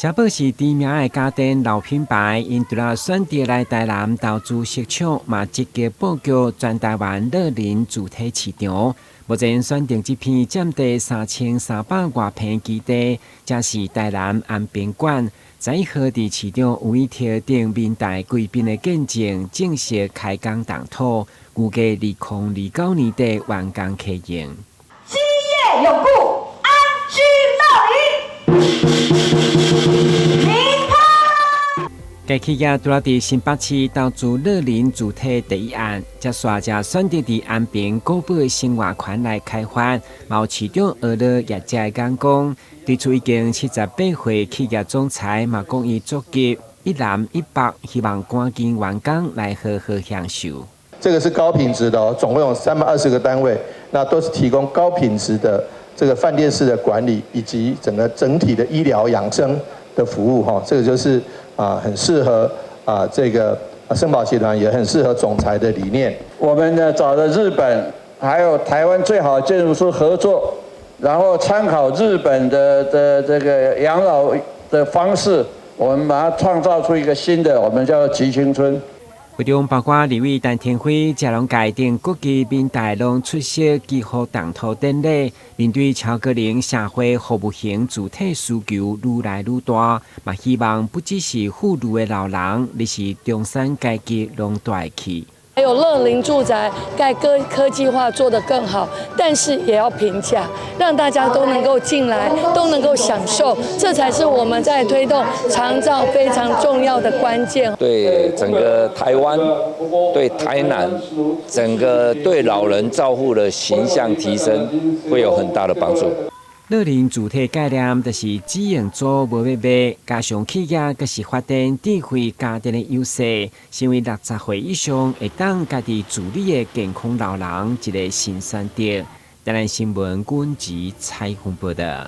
聲寶是知名的家電老品牌，𪜶除了選擇來台南投資設廠，嘛積極布局全台灣樂齡住宅市場。目前選定這片佔地3300外坪基地，正是台南安平縣11號佇市長吳怡特等民代貴賓的見證，正式開工動土，預計2029年底完工啟用。基業永固，安居樂齡。該企業除了佇新北市投資樂齡住宅第一案，接續才選擇佇安平古堡生活圈來開發，嘛有市長學了業者的眼光，對出已經78歲企業總裁嘛講伊足急一南一北，希望趕緊完工來好好享受。這個是高品質的哦，總共有320個單位，那都是提供高品質的這個飯店式的管理，以及整個整體的醫療養生的服務哈，這個就是很適合這個聲寶集團，也很適合總裁的理念。我們呢找了日本還有台灣最好的建築師合作，然後參考日本的這個養老的方式，我們把它創造出一個新的，我們叫做集青春。會中包括立委陳亭妃、食農界等國際民代攏出席祈福動土典禮。面對超高齡社會服務型住宅需求愈來愈大，嘛希望不只是富裕的老人，而是中產階級攏蹛會起。還有樂齡住宅蓋科技化做得更好，但是也要平價，讓大家都能夠進來，都能夠享受，這才是我們在推動長照非常重要的關鍵。對整個台灣，對台南，整個對老人照護的形象提升，會有很大的幫助。樂齡住宅概念就是只用租無欲賣，加上企業閣是發展智慧家電的優勢，成為60歲以上會當家己自理的健康老人一個新選擇。台南新聞軍籍採訪報道。